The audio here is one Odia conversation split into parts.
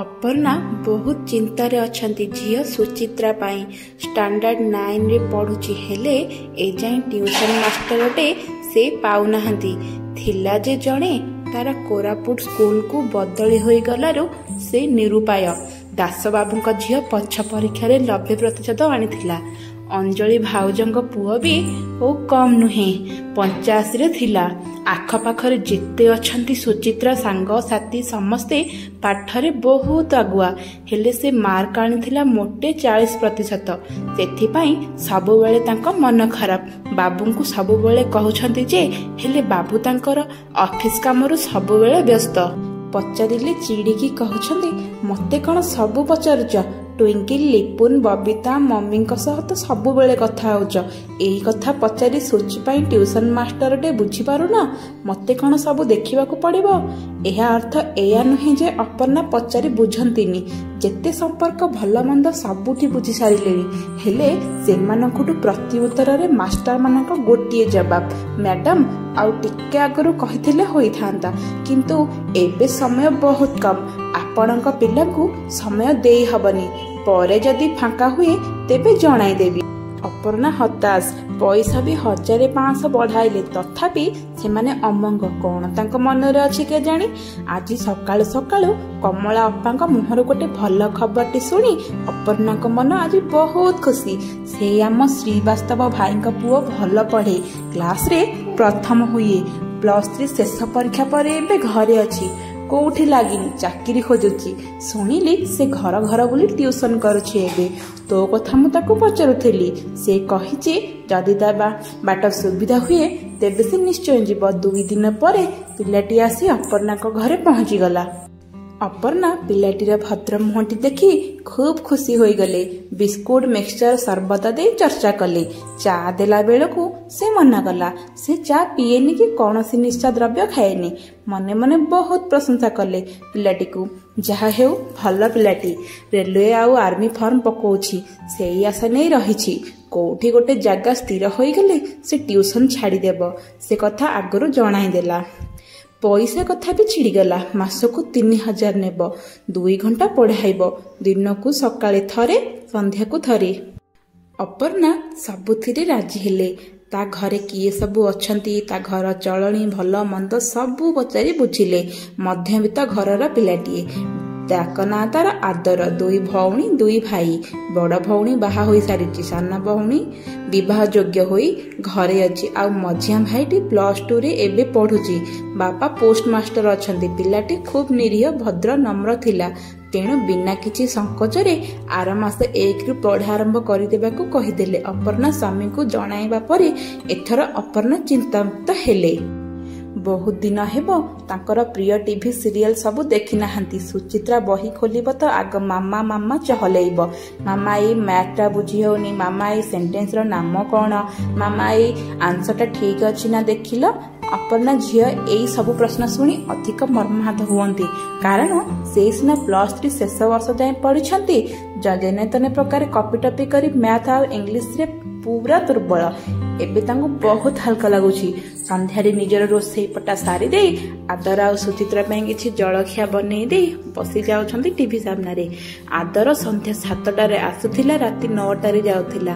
ଅପର୍ଣ୍ଣା ବହୁତ ଚିନ୍ତାରେ ଅଛନ୍ତି ଝିଅ ସୁଚିତ୍ରା ପାଇଁ। ଷ୍ଟାଣ୍ଡାର୍ଡ 9ରେ ପଢ଼ୁଛି, ହେଲେ ଏଯାଏଁ ଟ୍ୟୁସନ୍ ମାଷ୍ଟରଟେ ସେ ପାଉନାହାନ୍ତି। ଥିଲା ଯେ ଜଣେ, ତାର କୋରାପୁଟ ସ୍କୁଲକୁ ବଦଳି ହୋଇଗଲାରୁ ସେ ନିରୁପାୟ। ଦାସବାବୁଙ୍କ ଝିଅ ପଛ ପରୀକ୍ଷାରେ 90% ଆଣିଥିଲା। ଅଞ୍ଜଳି ଭାଉଜଙ୍କ ପୁଅ ବି ଓ କମ୍ ନୁହେଁ, 85ରେ ଥିଲା। ଆଖପାଖରେ ଯେତେ ଅଛନ୍ତି ସୁଚିତ୍ରା ସାଙ୍ଗସାଥୀ ସମସ୍ତେ ପାଠରେ ବହୁତ ଆଗୁଆ। ହେଲେ ସେ ମାର୍କ ଆଣିଥିଲା ମୋଟେ 40%। ସେଥିପାଇଁ ସବୁବେଳେ ତାଙ୍କ ମନ ଖରାପ। ବାବୁଙ୍କୁ ସବୁବେଳେ କହୁଛନ୍ତି ଯେ, ହେଲେ ବାବୁ ତାଙ୍କର ଅଫିସ କାମରୁ ସବୁବେଳେ ବ୍ୟସ୍ତ। ପଚାରିଲେ ଚିଡ଼ିକି କହୁଛନ୍ତି, ମୋତେ କ'ଣ ସବୁ ପଚାରୁଛ? ଟ୍ୱିଙ୍କିଲ, ଲିପୁନ, ବବିତା, ମମିଙ୍କ ସହ ତ ସବୁବେଳେ କଥା ହେଉଛ। ଏଇ କଥା ପଚାରି ସୁଚି ପାଇଁ ଟ୍ୟୁସନ୍ ମାଷ୍ଟରଟେ ବୁଝିପାରୁନ? ମୋତେ କ'ଣ ସବୁ ଦେଖିବାକୁ ପଡ଼ିବ? ଏହା ଅର୍ଥ ଏଇଆ ନୁହେଁ ଯେ ଅପର୍ଣ୍ଣା ପଚାରି ବୁଝନ୍ତିନି। ଯେତେ ସମ୍ପର୍କ ଭଲମନ୍ଦ ସବୁଠି ବୁଝି ସାରିଲେଣି। ହେଲେ ସେମାନଙ୍କଠୁ ପ୍ରତି ଉତ୍ତରରେ ମାଷ୍ଟରମାନଙ୍କ ଗୋଟିଏ ଜବାବ, ମ୍ୟାଡାମ୍ ଆଉ ଟିକେ ଆଗରୁ କହିଥିଲେ ହୋଇଥାନ୍ତା, କିନ୍ତୁ ଏବେ ସମୟ ବହୁତ କମ୍, ଆପଣଙ୍କ ପିଲାଙ୍କୁ ସମୟ ଦେଇ ହବନି, ପରେ ଯଦି ଫାଙ୍କା ହୁଏ ତେବେ ଜଣାଇଦେବି। ଅପର୍ଣ୍ଣା ହତାଶ। ପଇସା ବି 1500 ବଢ଼ାଇଲେ, ତଥାପି ସେମାନେ ଅମଙ୍ଗ। କ'ଣ ତାଙ୍କ ମନରେ ଅଛି କେଜାଣି? ଆଜି ସକାଳୁ ସକାଳୁ କମଳା ଅପାଙ୍କ ମୁହଁରୁ ଗୋଟେ ଭଲ ଖବରଟି ଶୁଣି ଅପର୍ଣ୍ଣାଙ୍କ ମନ ଆଜି ବହୁତ ଖୁସି। ସେ ଆମ ଶ୍ରୀବାସ୍ତବ ଭାଇଙ୍କ ପୁଅ ଭଲ ପଢ଼େ, କ୍ଲାସରେ ପ୍ରଥମ ହୁଏ। +3 ଶେଷ ପରୀକ୍ଷା ପରେ ଏବେ ଘରେ ଅଛି, କୋଉଠି ଲାଗିନି, ଚାକିରି ଖୋଜୁଛି। ଶୁଣିଲି ସେ ଘର ଘର ବୁଲି ଟ୍ୟୁସନ୍ କରୁଛି ଏବେ। ତୋ କଥା ମୁଁ ତାକୁ ପଚାରୁଥିଲି, ସେ କହିଛି ଯଦି ତା ବାଟ ସୁବିଧା ହୁଏ ତେବେ ସେ ନିଶ୍ଚୟ ଯିବ। 2 ଦିନ ପରେ ପିଲାଟି ଆସି ଅପର୍ଣ୍ଣାଙ୍କ ଘରେ ପହଞ୍ଚିଗଲା। ଅପର୍ଣ୍ଣା ପିଲାଟିର ଭଦ୍ର ମୁହଁଟି ଦେଖି ଖୁବ୍ ଖୁସି ହୋଇଗଲେ। ବିସ୍କୁଟ, ମିକ୍ସଚର, ସରବତ ଦେଇ ଚର୍ଚ୍ଚା କଲେ। ଚା ଦେଲା ବେଳକୁ ସେ ମନା କଲା। ସେ ଚା ପିଏନି କି କୌଣସି ନିଶା ଦ୍ରବ୍ୟ ଖାଏନି। ମନେ ମନେ ବହୁତ ପ୍ରଶଂସା କଲେ ପିଲାଟିକୁ। ଯାହା ହେଉ ଭଲ ପିଲାଟି, ରେଲୱେ ଆଉ ଆର୍ମି ଫର୍ମ ପକଉଛି, ସେଇ ଆଶା ନେଇ ରହିଛି। କୋଉଠି ଗୋଟେ ଜାଗା ସ୍ଥିର ହୋଇଗଲେ ସେ ଟ୍ୟୁସନ୍ ଛାଡ଼ିଦେବ, ସେ କଥା ଆଗରୁ ଜଣାଇଦେଲା। ପଇସା କଥା ବି ଛିଡ଼ିଗଲା। ମାସକୁ 3000 ନେବ, 2 ଘଣ୍ଟା ପଢ଼ାଇବ, ଦିନକୁ ସକାଳେ ଥରେ ସନ୍ଧ୍ୟାକୁ ଥରେ। ଅପର୍ଣ୍ଣା ସବୁଥିରେ ରାଜି ହେଲେ। ତା ଘରେ କିଏ ସବୁ ଅଛନ୍ତି, ତା ଘର ଚଳଣି ଭଲ ମନ୍ଦ ସବୁ ପଚାରି ବୁଝିଲେ। ମଧ୍ୟବିତ୍ତ ଘରର ପିଲାଟିଏ। ଡାକ ନାଁ ତାର ଆଦର। 2 ଭଉଣୀ 2 ଭାଇ। ବଡ଼ ଭଉଣୀ ବାହା ହୋଇସାରିଛି, ସାନ ଭଉଣୀ ବିବାହ ଯୋଗ୍ୟ ହୋଇ ଘରେ ଅଛି, ଆଉ ମଝିଆ ଭାଇଟି +2ରେ ଏବେ ପଢ଼ୁଛି। ବାପା ପୋଷ୍ଟମାଷ୍ଟର ଅଛନ୍ତି। ପିଲାଟି ଖୁବ୍ ନିରୀହ, ଭଦ୍ର, ନମ୍ର ଥିଲା। ତେଣୁ ବିନା କିଛି ସଂକୋଚରେ ଆର ମାସ 1ରୁ ପଢ଼ା ଆରମ୍ଭ କରିଦେବାକୁ କହିଦେଲେ। ଅପର୍ଣ୍ଣା ସ୍ୱାମୀଙ୍କୁ ଜଣାଇବା ପରେ ଏଥର ଅପର୍ଣ୍ଣା ଚିନ୍ତାମୁକ୍ତ ହେଲେ। ବହୁତ ଦିନ ହେବ ତାଙ୍କର ପ୍ରିୟ ଟିଭି ସିରିଏଲ ସବୁ ଦେଖିନାହାନ୍ତି। ସୁଚିତ୍ରା ବହି ଖୋଲିବ ତ ଆଗ ମାମା ମାମା ଚହଲେଇବ। ମାମା ଏଇ ମ୍ୟାଥଟା ବୁଝି ହେଉନି, ମାମା ଏଇ ସେଣ୍ଟେନ୍ସର ନାମ କ'ଣ, ମାମା ଏଇ ଆନ୍ସରଟା ଠିକ୍ ଅଛି ନା ଦେଖିଲ। ଅପର୍ଣ୍ଣା ଝିଅ ଏଇ ସବୁ ପ୍ରଶ୍ନ ଶୁଣି ଅଧିକ ମର୍ମାହତ ହୁଅନ୍ତି। କାରଣ ସେ ସିନା +3 ଶେଷ ବର୍ଷ ଯାଏଁ ପଢ଼ିଛନ୍ତି, ଯେନେ ତେନେ ପ୍ରକାର କପି ଟପି କରି ମ୍ୟାଥ ଆଉ ଇଂଲିଶରେ ପୁରା ଦୁର୍ବଳ। ଏବେ ତାଙ୍କୁ ବହୁତ ହାଲକା ଲାଗୁଛି। ସନ୍ଧ୍ୟାରେ ନିଜର ରୋଷେଇ ପଟା ସାରିଦେଇ ଆଦର ଆଉ ସୁଚିତ୍ରା ପାଇଁ କିଛି ଜଳଖିଆ ବନେଇ ଦେଇ ବସି ଯାଉଛନ୍ତି ଟିଭି ସାମ୍ନାରେ। ଆଦର ସନ୍ଧ୍ୟା 7ଟାରେ ଆସୁଥିଲା, ରାତି 9ଟାରେ ଯାଉଥିଲା।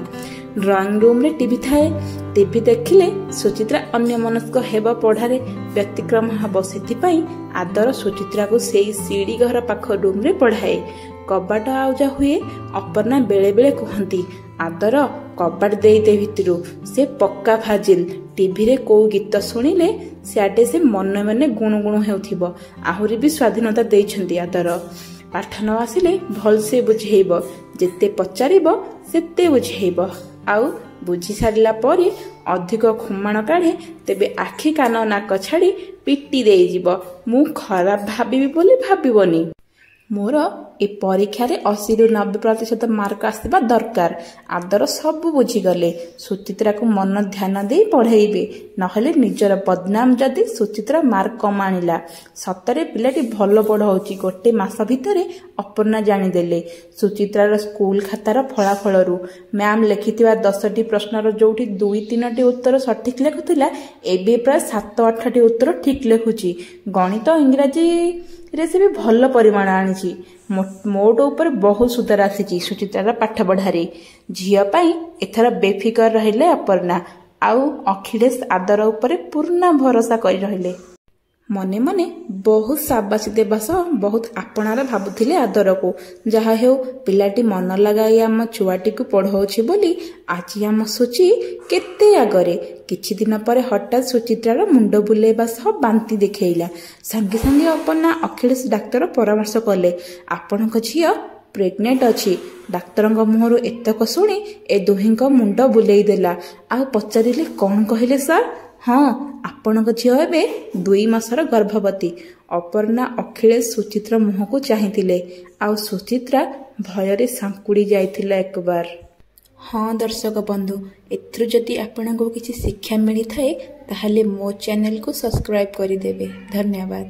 ଡ୍ରଇଂ ରୁମ୍ରେ ଟିଭି ଥାଏ। ଟିଭି ଦେଖିଲେ ସୁଚିତ୍ରା ଅନ୍ୟମନସ୍କ ହେବ, ପଢ଼ାରେ ବ୍ୟତିକ୍ରମ ହେବ। ସେଥିପାଇଁ ଆଦର ସୁଚିତ୍ରାକୁ ସେଇ ସିଡ଼ି ଘର ପାଖ ରୁମ୍ରେ ପଢ଼ାଏ। କବାଟ ଆଉଜା ହୁଏ। ଅପର୍ଣ୍ଣା ବେଳେ ବେଳେ କୁହନ୍ତି, ଆଦର କବାଟ ଦେଇଦେ ଭିତରୁ, ସେ ପକ୍କା ଫାଜିଲ। ଟିଭିରେ କୋଉ ଗୀତ ଶୁଣିଲେ ସିଆଡ଼େ ସେ ମନେ ମନେ ଗୁଣୁ ଗୁଣୁ ହେଉଥିବ। ଆହୁରି ବି ସ୍ୱାଧୀନତା ଦେଇଛନ୍ତି ଆଦର। ପାଠ ନ ଆସିଲେ ଭଲସେ ବୁଝେଇବ, ଯେତେ ପଚାରିବ ସେତେ ବୁଝେଇବ। ଆଉ ବୁଝି ସାରିଲା ପରେ ଅଧିକ ଖୁମାଣ କାଢ଼େ ତେବେ ଆଖି କାନ ନାକ ଛାଡ଼ି ପିଟି ଦେଇଯିବ। ମୁଁ ଖରାପ ଭାବିବି ବୋଲି ଭାବିବନି। ମୋର ଏ ପରୀକ୍ଷାରେ 80ରୁ 90% ମାର୍କ ଆସିବା ଦରକାର। ଆଦର ସବୁ ବୁଝିଗଲେ। ସୁଚିତ୍ରାକୁ ମନ ଧ୍ୟାନ ଦେଇ ପଢ଼େଇବେ, ନହେଲେ ନିଜର ବଦନାମ ଯଦି ସୁଚିତ୍ରା ମାର୍କ କମ୍ ଆଣିଲା। ସତରେ ପିଲାଟି ଭଲ ପଢ଼ଉଛି, ଗୋଟେ ମାସ ଭିତରେ ଅପର୍ଣ୍ଣା ଜାଣିଦେଲେ। ସୁଚିତ୍ରାର ସ୍କୁଲ ଖାତାର ଫଳାଫଳରୁ ମ୍ୟାମ୍ ଲେଖିଥିବା 10ଟି ପ୍ରଶ୍ନର ଯୋଉଠି 2 3ଟି ଉତ୍ତର ସଠିକ୍ ଲେଖୁଥିଲା, ଏବେ ପ୍ରାୟ 7 8ଟି ଉତ୍ତର ଠିକ୍ ଲେଖୁଛି। ଗଣିତ, ଇଂରାଜୀ ରେ ସେ ବି ଭଲ ପରିମାଣ ଆଣିଛି। ମୋଟ ଉପରେ ବହୁତ ସୁଧାର ଆସିଛି ସୁଚିତ୍ରାର ପାଠପଢ଼ାରେ। ଝିଅ ପାଇଁ ଏଥର ବେଫିକର ରହିଲେ ଅପର୍ଣ୍ଣା, ଆଉ ଅଖିଳେଶ ଆଦର ଉପରେ ପୂର୍ଣ୍ଣ ଭରସା କରି ରହିଲେ। ମନେ ମନେ ବହୁତ ସାବାସୀ ଦେବା ସହ ବହୁତ ଆପଣାର ଭାବୁଥିଲେ ଆଦରକୁ। ଯାହା ହେଉ, ପିଲାଟି ମନ ଲଗାଇ ଆମ ଛୁଆଟିକୁ ପଢ଼ଉଛି ବୋଲି ଆଜି ଆମ ସୂଚି କେତେ ଆଗରେ। କିଛି ଦିନ ପରେ ହଠାତ୍ ସୁଚିତ୍ରାର ମୁଣ୍ଡ ବୁଲେଇବା ସହ ବାନ୍ତି ଦେଖେଇଲା। ସାଙ୍ଗେ ସାଙ୍ଗେ ଅପର୍ଣ୍ଣା ଅଖିଳେଶ ଡାକ୍ତର ପରାମର୍ଶ କଲେ। ଆପଣଙ୍କ ଝିଅ ପ୍ରେଗନେଣ୍ଟ ଅଛି। ଡାକ୍ତରଙ୍କ ମୁହଁରୁ ଏତକ ଶୁଣି ଏ ଦୁହିଁଙ୍କ ମୁଣ୍ଡ ବୁଲେଇ ଦେଲା, ଆଉ ପଚାରିଲେ, କ'ଣ କହିଲେ ସାର୍? ହଁ, ଆପଣଙ୍କ ଝିଅ ଏବେ 2 ମାସର ଗର୍ଭବତୀ। ଅପର୍ଣ୍ଣା ଅଖିଳେଶ ସୁଚିତ୍ରା ମୁହଁକୁ ଚାହିଁଥିଲେ, ଆଉ ସୁଚିତ୍ରା ଭୟରେ ସାଙ୍କୁଳି ଯାଇଥିଲା ଏକବାର। ହଁ ଦର୍ଶକ ବନ୍ଧୁ, ଏଥିରୁ ଯଦି ଆପଣଙ୍କୁ କିଛି ଶିକ୍ଷା ମିଳିଥାଏ, ତାହେଲେ ମୋ ଚ୍ୟାନେଲକୁ ସବସ୍କ୍ରାଇବ୍ କରିଦେବେ। ଧନ୍ୟବାଦ।